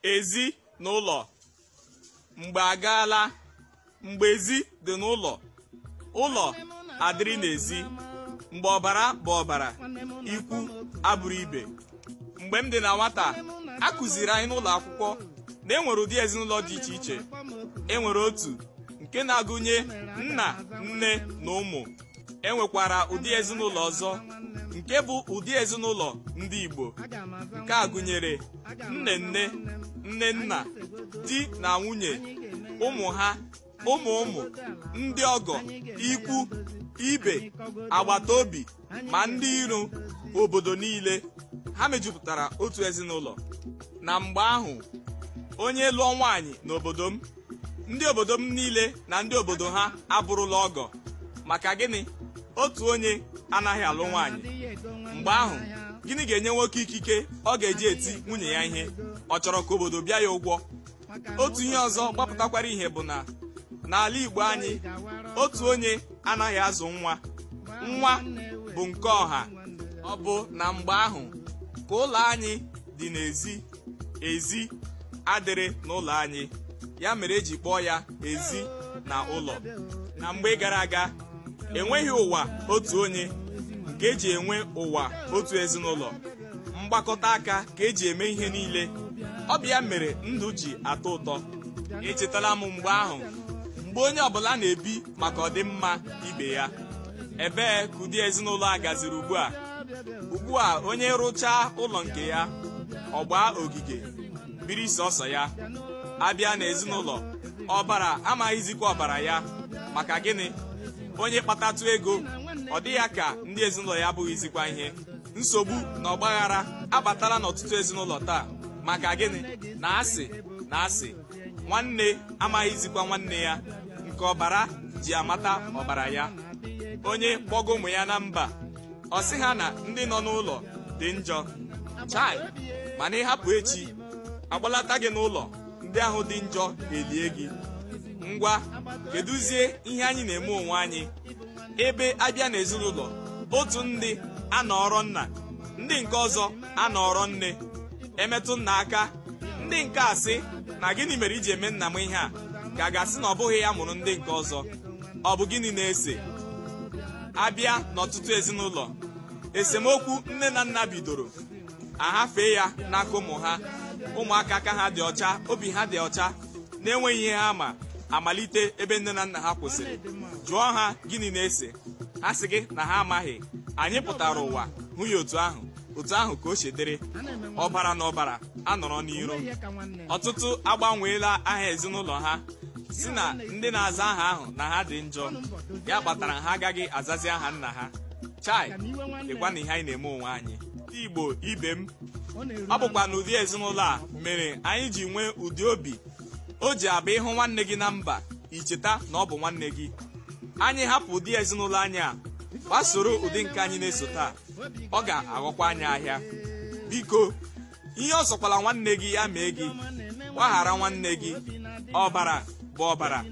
Ezi n'ụlọ. Mgbe agaala, mgbe ezi dị n'ụlọ, ụlọ adịrị n'ezi. Mgbe ọbara bụ ọbara, ikwu abụrụ ibe. Mgbe m dị na nwata, a kụziri anyị n'ụlọ akwụkwọ na e nwere ụdị ezinụlọ dị iche iche. E nwere otu nke na-agụnye nna, nne na ụmụ. E nwekwara ụdị ezinụlọ ọzọ nke bụ ụdị ezinụlọ ndị Igbo. Nke a gụnyere nne nne, nne nna, di na nwunye, ụmụ ha, ụmụ ụmụ, ndị ọgọ, ikwu, ibe, agbata obi, ma ndị iro obodo niile. Ha mejupụtara otu ezinụlọ. Na mgbe ahụ, onye lụọ nwaanyị n'obodo m, ndị obodo m niile na ndị obodo ha abụrụla ọgọ. Maka gịnị? Otu onye anaghị alụ nwaanyị. Mgbe ahụ, gịnị ga-enye nwoke ikike ọ ga-eji eti nwunye ya ihe? Ọ chọrọ ka obodo bịa ya ụgwọ? Otu ihe ọzọ gbapụtakwara ihe bụ na n'ala Igbo anyị, otu onye anaghị azụ nwa. Nwa bụ nke ọha. Ọ bụ na mgbe ahụ ka ụlọ anyị dị n'ezi, ezi adịrị n'ụlọ anyị. Ya mere eji kpọọ ya ezi na ụlọ. Na mgbe gara aga, enweghị ụwa otu onye nke eji enwe ụwa otu ezinụlọ. Mgbakọta aka ka eji eme ihe niile. Ọ bụ ya mere ndụ ji atọ ụtọ. Echetala m mgbe ahụ, mgbe onye ọbụla na-ebi maka ọdịmma ibe ya. Ebee ka ụdị ezinụlọ a gaziri ugbu a? Ugbu a, onye rụchaa ụlọ nke ya, ọ gbaa ogige, biri sọsọ ya. Abịa n'ezinụlọ, ọbara amaghịzikwa ọbara ya. Maka gịnị? Onye kpatatụ ego, ọ dị ya ka ndị ezinụlọ ya abụghịzikwa ihe. Nsogbu na ọgbaghara abatala n'ọtụtụ ezinụlọ taa. Maka gịnị? Na asị na asị. Nwanne amaghịzikwa nwanne ya, nke ọbara ji amata ọbara ya. Onye kpọgo ụmụ ya na mba, ọ sị ha na ndị nọ n'ụlọ dị njọ. Chai, mana ịhapụ echi, akpọlata gị n'ụlọ, ndị ahụ dị njọ elie gị. Ngwa, kedụzie ihe anyị na-eme onwe anyị? Ebe abịa n'ezinụlọ, otu ndị anọrọ nna, ndị nke ọzọ anọrọ nne. Emetụ nna aka, ndị nke a sị na gịnị mere iji eme nna m ihe a? Ka a ga-asị na ọ bụghị ya mụrụ ndị nke ọzọ. Ọ bụ gịnị na-ese? Abịa n'ọtụtụ ezinụlọ, esemokwu nne na nna bidoro, ahafee ya n'aka ụmụ ha. Ụmụaka aka ha dị ọcha, obi ha dị ọcha, na-enweghị ihe ha ma, amalite ebe nne na nna ha kwụsịrị. Jụọ ha gịnị na-ese, ha sị gị na ha amaghị. Anyị pụtara ụwa hụ ya otu ahụ, otu ahụ ka o si dịrị. Ọbara na ọbara anọrọ n'iro. Ọtụtụ agbanweela aha ezinụlọ ha, si na ndị na-aza aha ahụ na ha dị njọ. Ya kpatara ha agaghị azazi aha nna ha. Chai, dịkwa na ihe anyị na-eme onwe anyị. Ndị Igbo ibe m, ọ bụkwa n'ụdị ezinụlọ a mere anyị ji nwee ụdị obi o ji abụ ịhụ nwanne gị na mba, icheta na ọ bụ nwanne gị. Anyị hapụ ụdị ezinụlọ anyị a, gbasoro ụdị nke anyị na-eso taa, ọ ga-aghọkwa anyị ahịa. Biko, ihe ọ sọkwala nwanne gị ya mee gị, gbaghara nwanne gị. Ọbara bụ ọbara,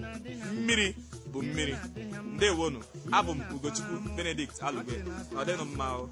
mmiri bụ mmiri. Ndewonu, abụ m Ugochukwu Benedict Alugbe. Ọ dịnụ mma o.